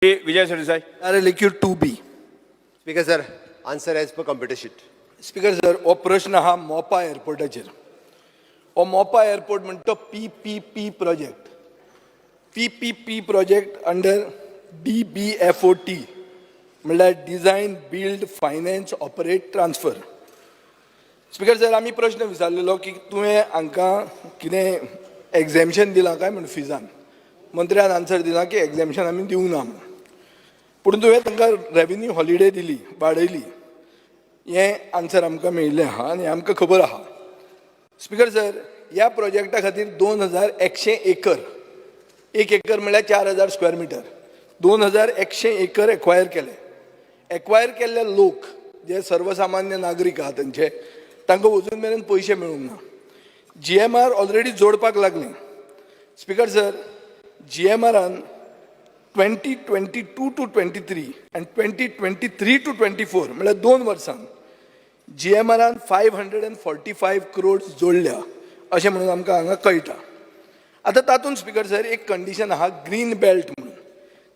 Vijay Sardesai. RLAQ 2B. Speaker sir, answer as per computer sheet. Speaker sir, हो प्रश्न आहा मोपा एअरपोर्टाचेर. हो Mopa airport म्हणटा तो PPP project. PPP project under DBFOT, म्हणल्यार design, build, finance, operate, transfer. Speaker sir, आमी प्रश्न विचारलेलो की तुवें हांकां कितें एग्जॅम्शन दिलां काय म्हूण फिजान. मंत्र्यान आन्सर दिला की एग्जॅम्शन आमी दिवंक ना म्हणून, पूण तुवें तांकां रेवेन्यू हॉलिडे दिली, वाडयली, हें आन्सर आमकां मेळिल्लें आहा आनी आमकां खबर आहा. स्पिकर सर, ह्या प्रोजेक्टा खातीर 2100 एकर, एक एकर म्हणल्यार 4000 स्क्वेअर मिटर, 2100 एकर एक्वायर केले. एक्वायर केल्ले लोक जे सर्वसामान्य नागरीक आहा तेंचे, तांकां अजून मेरेन पयशे मेळूंक ना. जीएमआर ऑलरेडी जोडपाक लागले. स्पिकर सर, जीएमआरान 2022 to 23 आनी 2023 to 24, म्हणल्यार 2 वर्सां जीएमआरान 545 क्रोड्स जोडल्या अशें म्हणून आमकां हांगा कळटा. आतां तातूंत, स्पिकर सर, एक कंडिशन आहा ग्रीन बेल्ट म्हणून.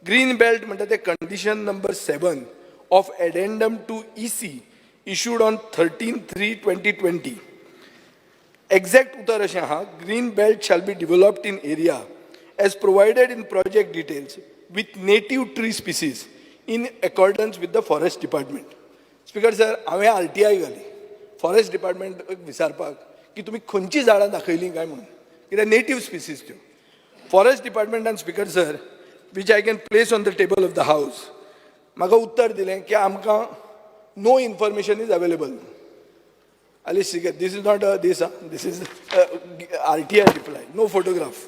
ग्रीन बेल्ट म्हणटा ते condition number 7 of addendum to EC issued on 13/3/2020. Exact उतर अशें आहा, "Green belt shall be developed in area as provided in project details with native tree species in accordance with the forest department." Speaker sir, हांवें RTI घाली forest department विचारपाक की तुमी खंयची झाडां दाखयलीं काय म्हणून, कित्याक नेटीव स्पिसीज त्यो. फॉरेस्ट डिपार्टमेंटान, Speaker sir, which I can place on the table of the house, म्हाका उत्तर दिलें की आमकां no information is available. Ali, this is not a this, this is RTI reply, no photograph.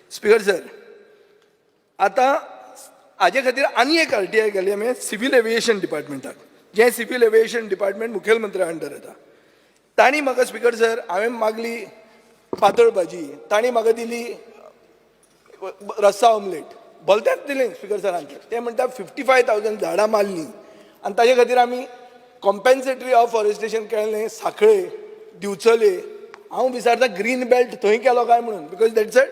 Speaker sir, आतां हाजे खातीर आनी एक आरटीआय घाली आमी सिवील एविएशन डिपार्टमेंटाक, जें सिवील एविएशन डिपार्टमेंट मुखेलमंत्र्या अंडर येता. तांणी म्हाका, स्पिकर सर, हांवें मागली पातळ भाजी, तांणी म्हाका दिली रस्सा ऑमलेट. भलतेंच दिलें स्पिकर सरान. ते म्हणटा 55,000 झाडां मारलीं आनी ताजे खातीर आमी कॉम्पेन्सेटरी अफॉरेस्टेशन केलें साखळे, दिवचले. हांव विचारता, ग्रीन बेल्ट थंय केलो काय म्हणून, because that's a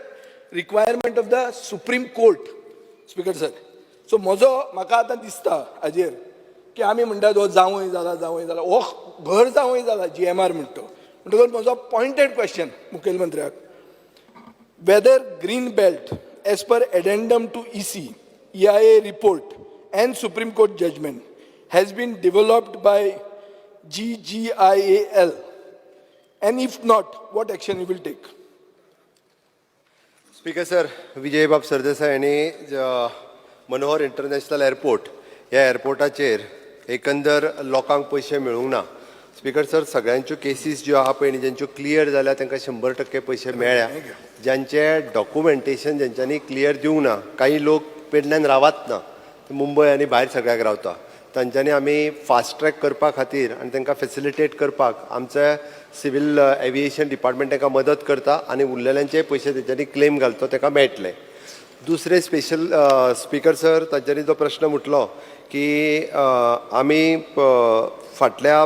requirement of the Supreme Court, Speaker sir. So म्हजो म्हाका आतां दिसता हाजेर की आमी म्हणटात हो जावंय जाला, जावंय जाला, हो घर जावंय जाला जीएमआर म्हणटा. म्हणटकच म्हजो pointed question मुखेलमंत्र्याक, whether green belt as per addendum to EC, EIA report and Supreme Court judgment has been developed by GGIAL, and if not, what action you will take? Speaker sir, Vijaybab Sardesai हांणी Manohar international airport ह्या एअरपोर्टाचेर एकंदर लोकांक पयशे मेळूंक ना. Speaker sir, सगळ्यांच्यो cases ज्यो आहा पळय न्ही, ज्यांच्यो क्लियर जाल्या तांकां 100% पयशे मेळ्ळ्या. ज्यांचे डॉक्युमेंटेशन ज्यांच्यांनी क्लियर दिवंक ना, काही लोक पेडण्यान रावत ना, ते मुंबय आनी भायर सगळ्याक रावता, तांच्यांनी आमी फास्ट ट्रॅक करपा खातीर आनी तांकां फेसिलिटेट करपाक आमचे सिवील एविएशन डिपार्टमेंट तांकां मदत करता आनी उरलेल्यांचे पयशे तेंच्यांनी क्लेम घालतो, ताका मेळटले. दुसरे स्पेशल, स्पीकर सर, तांच्यांनी जो प्रश्न म्हटलो की आमी फाटल्या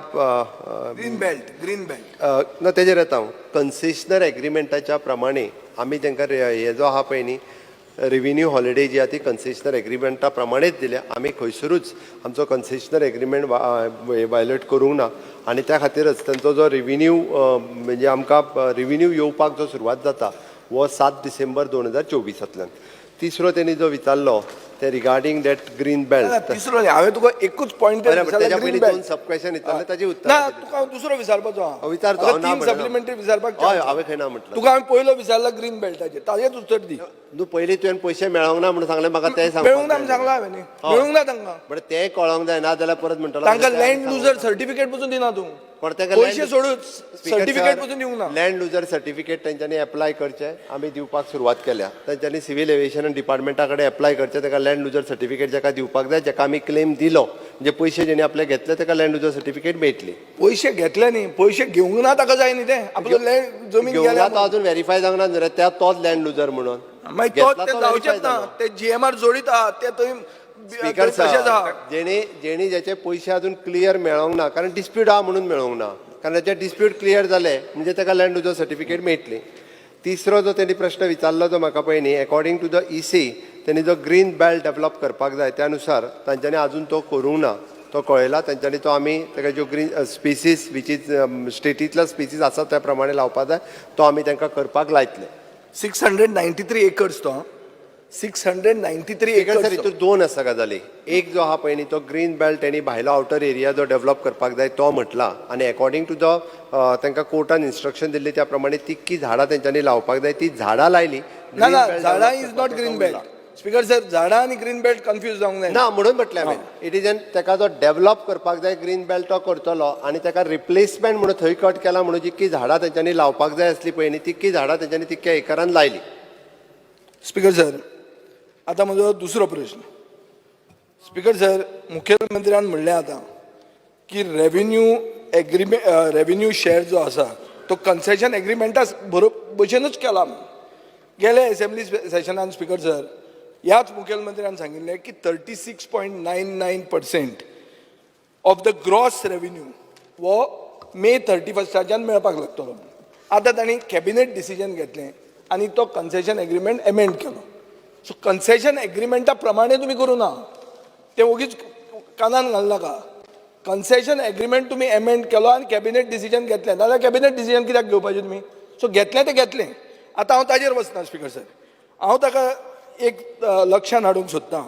green belt, green belt. ना, तेजेर येता हांव. कन्सेशनर एग्रीमेंटाच्या प्रमाणे आमी तांकां हे जो आहा पळय न्ही, रेविन्यू हॉलिडे जी आहा ती कन्सेशनर एग्रीमेंटा प्रमाणेच दिल्या. आमी खंयसरूच आमचो कन्सेशनर एग्रीमेंट वायलेट करूंक ना आनी त्या खातीरच तांचो जो रेविन्यू, म्हणजे आमकां रेविन्यू येवपाक जो सुरवात जाता हो 7 डिसेंबर 2024तांतल्यान. तिसरो तेणी जो विचारलो ते रिगार्डींग that green belt. तिसरो न्ही, हांवें तुका एकूच पॉयंट तेज्या पयलीं दोन सब क्वेश्चन विचारले, ताची ना. उत्तरां दिली. तुका हांव दुसरो विचारपाचो आहा. हांव विचारतो, म्हाका हांव ना तीन म्हणना. सप्लिमेंटरी विचारपाक. हय, हांवें खंय ना म्हटलं? तुका हांवें पयलो विचारला ग्रीन बेल्टाचेर, ताजेच उत्तर दी. तूं पयलीं तुवें पयशे मेळोंक ना म्हणून सांगलें म्हाका, तें सांगपाक मेळूंक ना म्हणून जाय. सांगलां हांवें न्ही. हय. मेळूंक ना तांकां. बट तें कळोंक जाय, ना जाल्यार परत म्हणटलो. तांकां लँड लुजर सर्टिफिकेट पसून दिना तूं. पण ताका पयशे सोडून सर्टिफिकेट पसून दिवंक ना. लँड लुजर सर्टिफिकेट तेंच्यांनी एप्लाय करचें, आमी दिवपाक सुरवात केल्या. तेंच्यांनी सिवील एविएशन डिपार्टमेंटा कडेन एप्लाय करचें. ताका लँड लुजर सर्टिफिकेट जाका दिवपाक जाय, जाका आमी क्लेम दिलो, म्हणजे पयशे जेणी आपले घेतले, ताका लँड लुजर सर्टिफिकेट मेळटली. पयशे घेतले न्ही, पयशे घेवंक ना ताका जाय न्ही ते आपलो लँड जमीन घेवंक ना गेल्या. तो अजून व्हेरीफाय जावंक ना न्हू रे, त्या तोच लँड लुजर म्हणून. मागीर तो घेतला ते तो जावचेच verify ना. जालो. ते जीएमआर जोडीत आहा, ते थंय स्पीकर तशेंच आहा. सर, जेणे जेणी ज्याचे पयशे अजून क्लियर मेळोंक ना, कारण डिस्प्यूट आहा म्हणून मेळोंक ना, कारण ताचे डिस्प्यूट क्लियर जाले म्हणजे ताका लँड लुजर सर्टिफिकेट मेळटली. तिसरो जो तेणी प्रश्न विचारलो तो म्हाका पळय न्ही, according to the EC तेणी जो ग्रीन बेल्ट डेवलप करपाक जाय त्या नुसार तांच्यांनी अजून तो करूंक ना. तो कळयला तांच्यांनी, तो आमी ताका ज्यो green species which is स्टेटींतल्या spaces आसा त्या प्रमाणे लावपाक जाय, तो आमी तांकां करपाक लायतले. 693 acres तो, 693 sir, acres. हितून दोन आसा गजाली. एक जो आहा पळय न्ही, तो ग्रीन बेल्ट तेणी भायलो आवटर एरिया जो डेवलप करपाक जाय तो म्हटला आनी एकॉर्डिंग टू the तांकां कोर्टान इन्स्ट्रक्शन दिल्ली त्या प्रमाणे तितकी झाडां तेंच्यांनी लावपाक जाय, ती झाडां लायली. ना ना, Green belt झाडां develop is not करपाचो ग्रीन उरला. बेल्ट. स्पीकर सर, झाडां आनी ग्रीन बेल्ट कन्फ्यूज जावंक जायना. ना, म्हणून म्हटलें हांवें, it is an ताका जो डेवलप करपाक जाय ग्रीन बेल्ट तो करतलो आनी ताका रिप्लेसमेंट म्हणून थंय कट केला म्हणून जितकी झाडां तेंच्यांनी लावपाक जाय आसली पळय न्ही, तितकी झाडां तेंच्यांनी तितक्या एकरान लायली. स्पीकर सर, आतां म्हजो दुसरो प्रश्न. स्पीकर सर, मुखेलमंत्र्यान म्हणलें आतां की रेवेन्यू एग्रीमेंट, रेवेन्यू शेअर जो आसा तो कन्सेशन एग्रीमेंटा बरोबर भशेनूच केला म्हणून. गेले एसेंब्ली सेशनान, स्पीकर सर, ह्याच मुखेलमंत्र्यान सांगिल्लें की 36.99% of the gross revenue हो मे थर्टी फर्स्टाच्यान मेळपाक लागतलो. आतां तांणी कॅबिनेट डिसिजन घेतलें आनी तो कन्सेशन एग्रीमेंट एमेंड केलो. सो कन्सेशन एग्रीमेंटा प्रमाणे तुमी करूं ना, तें ओगीच कानान घालनाका. कन्सेशन एग्रीमेंट तुमी एमेंड केलो आनी कॅबिनेट डिसिजन घेतलें, नाजाल्यार कॅबिनेट डिसिजन कित्याक घेवपाचें तुमी? सो घेतलें तें घेतलें. आतां हांव ताजेर वचना स्पीकर सर. हांव ताका एक लक्षान हाडूंक सोदतां,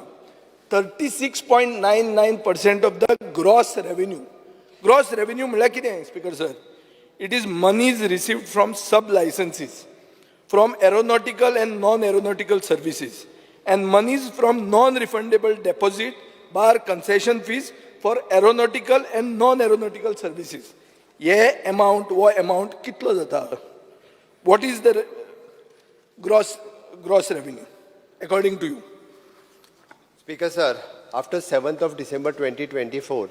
36.99% of the gross revenue. Gross revenue म्हणल्यार कितें, speaker sir? It is monies received from sub licenses, from aeronautical and non aeronautical services, and monies from non refundable deposit bar concession fees for aeronautical and non aeronautical services. हे amount, हो amount कितलो जाता? What is the gross revenue according to you? Speaker sir, after 7th of December 2024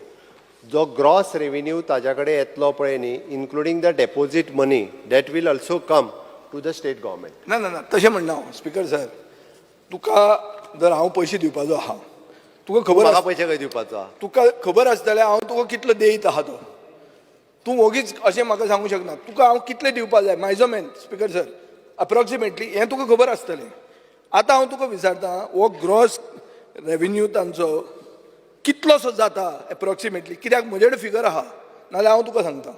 जो gross revenue ताज्या कडेन येतलो पळय न्ही, including the deposit money, that will also come to the state government. ना ना ना, तशें म्हणना हांव स्पीकर सर. तुका जर हांव पयशे दिवपाचो आहा, तुका खबर म्हाका आस- पयशे खंय दिवपाचो आहा? तुका खबर आसतलें हांव तुका कितलो देयत आहा तो. तूं वोगीच अशें म्हाका सांगूंक शकना. तुका हांव कितले दिवपा जाय मायजोमेन, स्पीकर सर, अप्रॉक्सिमेटली हें तुका खबर आसतलें. आतां हांव तुका विचारता, हो ग्रॉस रेवेन्यू तांचो कितलोसो जाता एप्रॉक्सिमेटली? कित्याक म्हजे कडेन फिगर आहा, नाजाल्यार हांव तुका सांगता.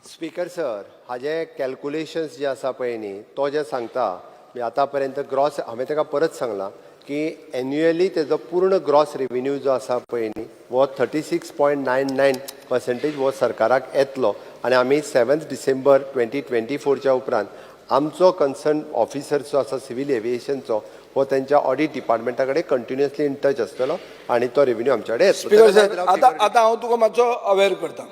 स्पीकर सर, हाजे कॅल्कुलेशन्स जे आसा पळय न्ही, तो जे सांगता म्हणजे आतां पर्यंत ग्रॉस, हांवें ताका परत सांगलां की एन्युअली तेजो पूर्ण ग्रॉस रेव्हेन्यू जो आसा पळय न्ही, हो 36.99% हो सरकाराक येतलो आनी आमी 7th December 2024च्या उपरांत आमचो कन्सर्न ऑफिसर जो आसा सिवील एविएशनचो, हो तेंच्या ऑडीट डिपार्टमेंटा कडेन कंटिन्युअसली इन टच आसतलो आनी तो रेव्हेन्यू आमच्या कडेन येतलो. स्पीकर सर, आतां आतां हांव तुका मातसो अवेर करता,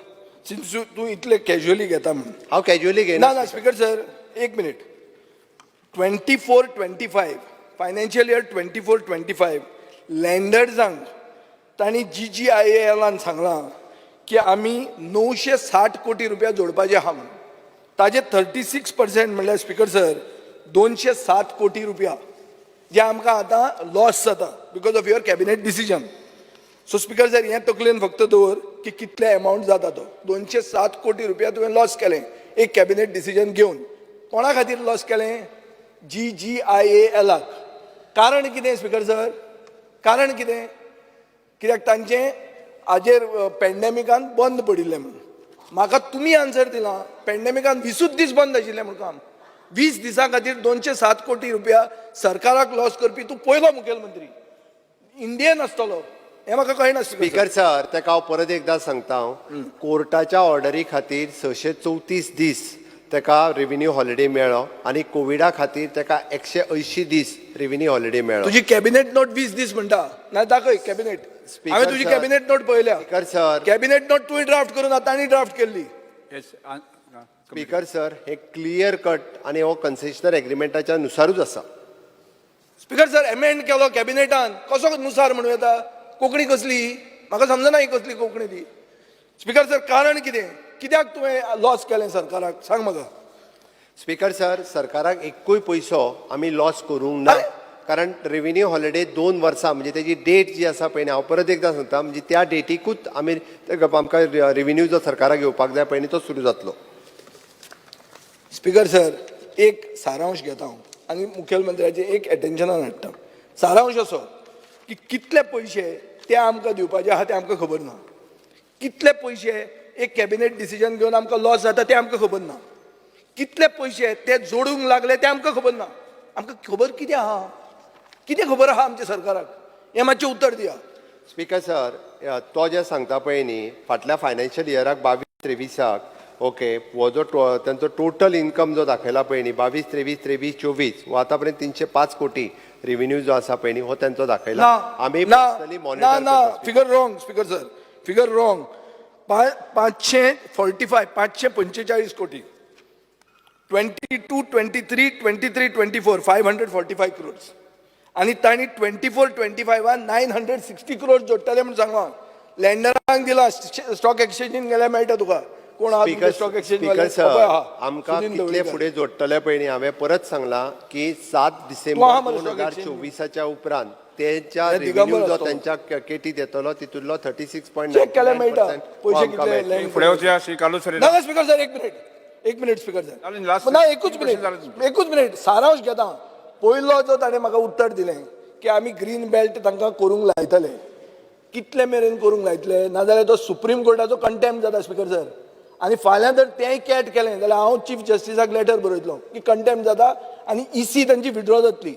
सिन्स तूं इतले कॅज्युअली घेता म्हणून. हांव कॅज्युअली घेयना. ना ना, स्पीकर सर, एक minute. 24-25 financial year, 24-25 लँडर्सांक तांणी जी जी I एलान सांगलां की आमी 960 कोटी रुपया जोडपाचे आहा म्हणून. ताजे 36% म्हणल्यार, स्पीकर सर, 207 कोटी रुपया, जे आमकां आतां लॉस जाता because of your cabinet decision. So speaker sir, हें तकलेन फक्त दवर की कितले एमावंट जाता तो. 207 कोटी रुपया तुवें लॉस केलें एक कॅबिनेट डिसिजन घेवन. कोणा खातीर लॉस केलें? जी जी I एलाक. कारण कितें, स्पीकर सर? कारण कितें? कित्याक तांचें हाजेर पॅन्डेमिकान बंद पडिल्लें म्हणून. म्हाका तुमी आन्सर दिला, पॅन्डेमिकान 20ूच दीस बंद आशिल्लें म्हूण काम. 20 दिसां खातीर 207 कोटी रुपया सरकाराक लॉस करपी तूं पयलो मुखेलमंत्री इंडियन आसतलो हें म्हाका कळना, स्पीकर. स्पीकर सर, ताका हांव परत एकदां सांगता, हांव कोर्टाच्या ऑर्डरी खातीर 634 दीस ताका रेव्हेन्यू हॉलिडे मेळ्ळो आनी कोविडा खातीर ताका 180 दीस रेव्हेन्यू हॉलिडे मेळ्ळो. तुजी कॅबिनेट नोट 20 दीस म्हणटा ना, दाखय कॅबिनेट. Speaker हांवें तुजी sir. Cabinet note पळयल्या. स्पीकर सर, कॅबिनेट नोट तुवें ड्राफ्ट करून तांणी ड्राफ्ट केल्ली. Yes, speaker sir, हे क्लियर कट आनी हो कन्सेशनल एग्रीमेंटाच्या नुसारूच आसा. स्पीकर सर, एमेंड केलो कॅबिनेटान, कसो नुसार म्हणूं येता? कोंकणी कसली म्हाका समजना, ही कसली कोंकणी ती? स्पीकर सर, कारण कितें? कित्याक तुवें लॉस केलें सरकाराक, सांग म्हाका. स्पीकर सर, सरकाराक एक्कूय पयसो आमी लॉस करूंक ना. अरे! कारण रेव्हेन्यू हॉलिडे 2 वर्सां म्हणजे तेजी डेट जी आसा पळय न्ही, हांव परत एकदां सांगता, म्हणजे त्या डेटीकूच आमी आमकां रेव्हेन्यू जो सरकाराक घेवपाक जाय पळय न्ही, तो सुरू जातलो. स्पीकर सर, एक सारांश घेता हांव आनी मुखेलमंत्र्याचें एक एटेन्शनान हाडटा. सारांश असो की कितले पयशे ते आमकां दिवपाचे आहा ते आमकां खबर ना. कितले पयशे एक कॅबिनेट डिसिजन घेवन आमकां लॉस जाता ते आमकां खबर ना. कितले पयशे ते जोडूंक लागले ते आमकां खबर ना. आमकां खबर कितें आहा, कितें खबर आहा आमच्या सरकाराक, हें मातशें उत्तर दिया. स्पीकर सर, तो जे सांगता पळय न्ही, फाटल्या फायनान्शियल इयराक 22-23 ओके, हो जो तांचो टोटल इन्कम जो दाखयला पळय न्ही, 22-23, 23-24, हो आतां पर्यंत 305 कोटी रेव्हेन्यू जो आसा पळय न्ही, हो तांचो दाखयला. ना. आमी ना. पर्सनली ना. मॉनिटर ना. करता. Figure wrong, speaker sir, figure wrong. 545, 545 कोटी 22-23, 23-24 545 crores. आनी तांणी 24-25 960 क्रोर्स जोडटले म्हूण सांगला. लँडरांक दिला, स्टॉक एक्सचेंजीन गेल्यार मेळटा तुका. कोण आहा speaker stock exchange? Speaker sir, आमकां कितले फुडें जोडटले पळय न्ही, हांवें परत सांगलां की 7 तूं डिसेंबर आहा मरे दोन stock हजार exchange. चोवीसाच्या उपरांत तेंच्या हे रेव्हेन्यू दिगंबर जो आसतलो. तेंच्या केटीत येतलो तितूंतलो 36. चेक केल्यार मेळटा पयशे कितले land. फुडें वचया श्री कार्लूस फेरेरा. ना स्पीकर सर, एक मिनिट, एक मिनिट स्पीकर चालेल, सर. last ना, एकूच question minute, जालें. एकूच मिनिट. सारांश घेता. पयलो जो ताणें म्हाका उत्तर दिलें की आमी ग्रीन बेल्ट तांकां करूंक लायतले, कितले मेरेन करूंक लायतले? नाजाल्यार तो सुप्रीम कोर्टाचो कंटेम्प जाता स्पीकर सर. आनी फाल्यां जर तेंय कॅट केलें जाल्यार हांव चीफ जस्टिसाक लेटर बरयतलो की कंटेम्प जाता आनी इसी तांची विड्रॉ जातली.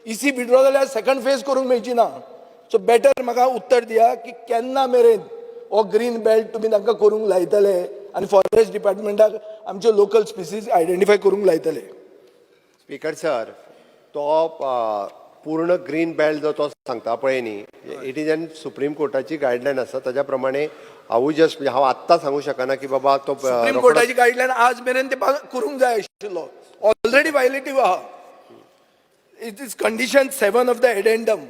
इसी विड्रॉ जाल्यार सेकंड फेज करूंक मेळची ना. सो बेटर म्हाका उत्तर दिया की केन्ना मेरेन हो ग्रीन बेल्ट तुमी तांकां करूंक लायतले आनी फॉरेस्ट डिपार्टमेंटाक आमच्यो लोकल स्पिसीज आयडेंटिफाय करूंक लायतले? स्पीकर सर, तो पूर्ण ग्रीन बेल्ट जो तो सांगता पळय न्ही, it is an supreme कोर्टाची गायडलायन आसा, ताच्या प्रमाणे हांवूय जस्ट, म्हणजे हांव आत्तां सांगू शकना की बाबा तो सुप्रीम रोखडोच. कोर्टाची गायडलायन आज मेरेन ते करूंक जाय आशिल्लो. ऑलरेडी व्हायलेटीव आहा. It is condition 7 of the addendum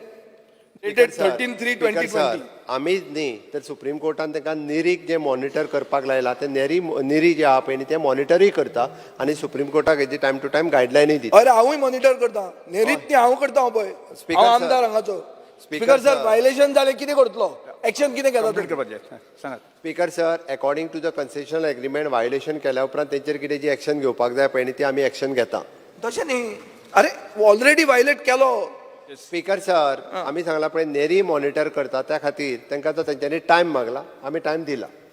dated 13/3 speaker 20 sir, 20. आमीच न्ही तर सुप्रीम कोर्टान तांकां नेरीक जे मॉनिटर करपाक लायला, ते नेरी नेरी जे आहा पळय न्ही, ते मॉनिटरूय करता आनी सुप्रीम कोर्टाक हेजी टायम टू टायम गायडलायनूय दिता. अरे, हांवूय मॉनिटर करता नेरीत न्ही, हांव करता. हांव पळय, Speaker हांव sir. आमदार हांगाचो. Speaker speaker sir, sir. Violation जालें कितें करतलो, एक्शन कितें घेता कंप्लीट तुमी? करपाचें सांगात. Speaker sir, according to the concessional agreement violation केल्या उपरांत तेंचेर कितें जी एक्शन घेवपाक जाय पळय न्ही, ती आमी एक्शन घेता. तशें न्ही, अरे, ऑलरेडी व्हायलेट केलो. स्पीकर सर, आमी सांगला पळय, नेरी मॉनिटर करता, त्या खातीर तांकां तो तेंच्यांनी टायम मागला, आमी टायम दिला.